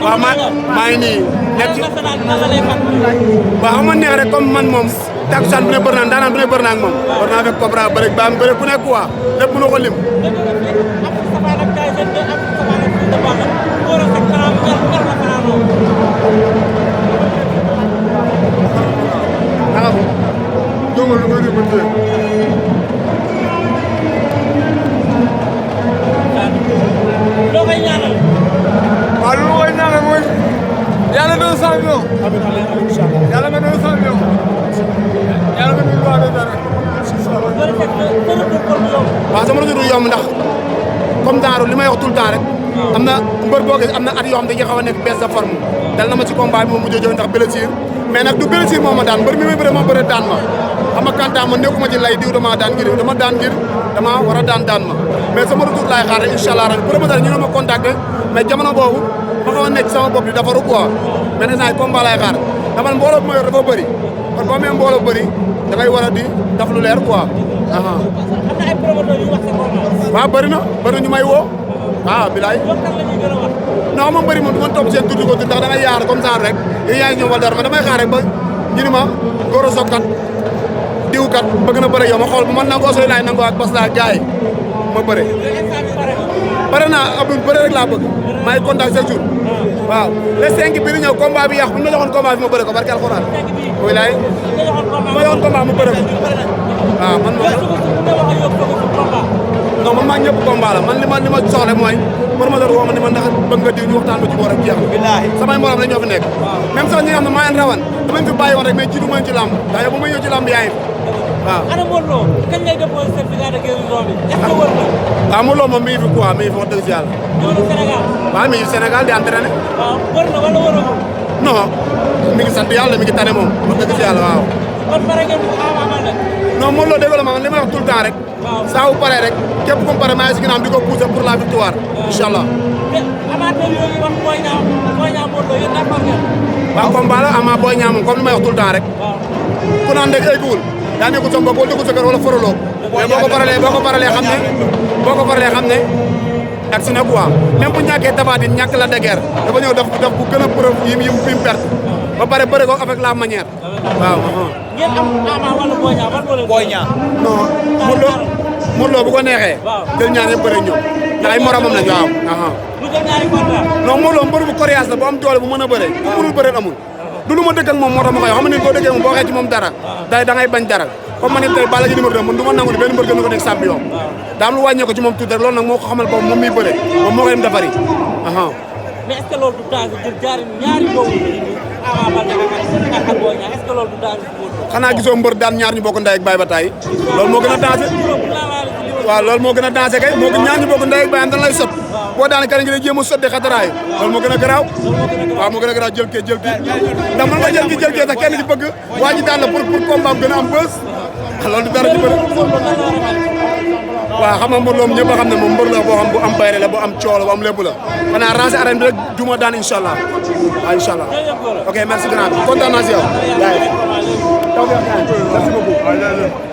waaw maa ngi nii nekk ci waaw xam nga neex rek comme man moom takkusaan bu ne bëri naa daanaan bu ne bëri naa ak moom war naa fekk Cobra bëri ba am bëri ku nekk quoi lépp mënoo ko lim loo koy ñaanal. waaw lu ma koy ñaanal mooy yàlla doon champion. yàlla nga doon champion. yàlla nga doon roi des arènes. waaw sama retour du yomb ndax comme daaru li may wax tout le temps rek am na mbër boo gis am na at yoo xam dañuy xaw a nekk baisse de forme dal na ma ci combat bi moom mujjee jóge ndax blessure mais nag du blessure moo ma daan mbër mi may bëre moo bëre daan ma xam nga kantaa ma nekkuma ci lay diw dama daan ngir dama daan ngir dama war a daan ma mais sama retour laay xaar rek incha allah rabi promoteur ñu ne ma contacté mais jamono boobu ma xaw a nekk sama bopp di defaru quoi mais nag saa combat laay xaar dama mbooloo bi ma yor dafa bëri kon boo amee mbooloo bëri da ngay war a di daf lu leer quoi. am na ay promoteurs yu wax sa combat. waaw bëri na ñu may woo waaw bilaay. waxtaan la ñuy gën a wax. non moom bëri moom du ma topp seen tuuti ko tuuti ndax da ngay yaar comme ça rek yéen yaa ngi ñëw wala dara mais damay xaar rek ba ñu ni ma góor a soog kat diw kat bëgg na bëri yow ma xool bu man nangoo sooy laay nangoo ak bas laa gaay ma bëri. pare naa Abdou bëri rek laa bëgg maa ngi contact chaque jour waaw les 5 bi di ñëw combat bi yàqu bu ñu ma joxoon combat bi ma bëri ko barke alxuraan mooy laay ma joxoon combat ma bëri ko waaw man ma non man maa ñëpp combat la man li ma soxla mooy promoteur woo ma ni ma ndax bëgg nga diw ñu waxtaan ba ci boor ak jeex samay morom la ñoo fi nekk même sax ñi nga xam ne maa leen rawan damañ fi bàyyi woon rek mais jiitu ma ci làmb ndax yow bu may ñëw ci làmb yaa ngi waaw ana Modou Lo kañ lay déposé certificat de guérison bi est-ce que wër na waaw Modou Lo moom mi ngi fi quoi mi ngi fi wax dëgg si yàlla ñëw na Sénégal waaw mi ngi Sénégal di entraîné waaw wër na wala wëragul non mi ngi sant yàlla mi ngi tane moom wax dëgg si yàlla waaw kon pare ngeen ko Ama Baldé non Modou Lo dégg la ma li may wax tout le temps rek saa bu paree rek képp ku mu pare maa ngi si ginnaaw di ko pousser pour la victoire incha allah te amateur yooyu wax Boy Niang Modou Lo yéen d'accord ngeen waaw combat la Ama Boy Niang moom comme li may wax tout le temps rek ku naan dégg egguwul daa nekkul sa bopp wala nekkul sa kër wala foroloo mais boo ko paralee xam ne ak si na quoi même bu ñàkkee Tapha Tine ñàkk la de guerre dafa ñëw def bu gën a preuve yi mu perte ba pare bëri ko avec la manière waaw. ngeen am Ama wala Boy Niang ban moo leen Boy Niang. non Modou Lo bu ko neexee. jël ñaar yëpp bëri ñoom ndax ay moromam lañ waaw. lu jël ñaari contrat. non Modou Lo mbër bu coriace la bu am doole bu mën a bëree. bu mënul bëree amul. du lu ma dëkk ak moom moo tax ma koy xam ne boo dëkkee moom boo waxee ci moom dara. da ngay bañ dara comme man it tey Balla Gaye numéro 2 man du ma nangu ni benn mbër gën a ko nekk champion. daa am lu wàññee ko ci moom tuuti rek loolu nag moo ko xamal boobu moom miy bëree moom moo koy dem defari. mais est-ce que loolu du danger jël jaari ñaari doomu Ama Baldé ak Boy Niang est-ce que loolu du danger si Modou Lo. xanaa gisoo mbër daan ñaar ñu bokk ndey ak baay ba taay loolu moo gën a danger. waaw loolu moo gën a danger kay moo gën ñaar ñu bokk ndey ak baay am dañ lay sot boo daan keneen ngi lay jéem a sotti xataraayu loolu moo gën a garaaw waaw moo gën a garaaw jël kii ndax mën nga jël kii sax kenn ci bëgg waa ji daan la pour combat am gën a am bës loolu du dara ci bëri waaw xam nga mbër loolu ñëpp a xam ne moom mbër la boo xam bu am bayre la bu am coow la bu am lépp la xanaa rancé arène bi rek duma daan incha allah waaw incha allah ok merci grand kontaan naa si yow merci beaucoup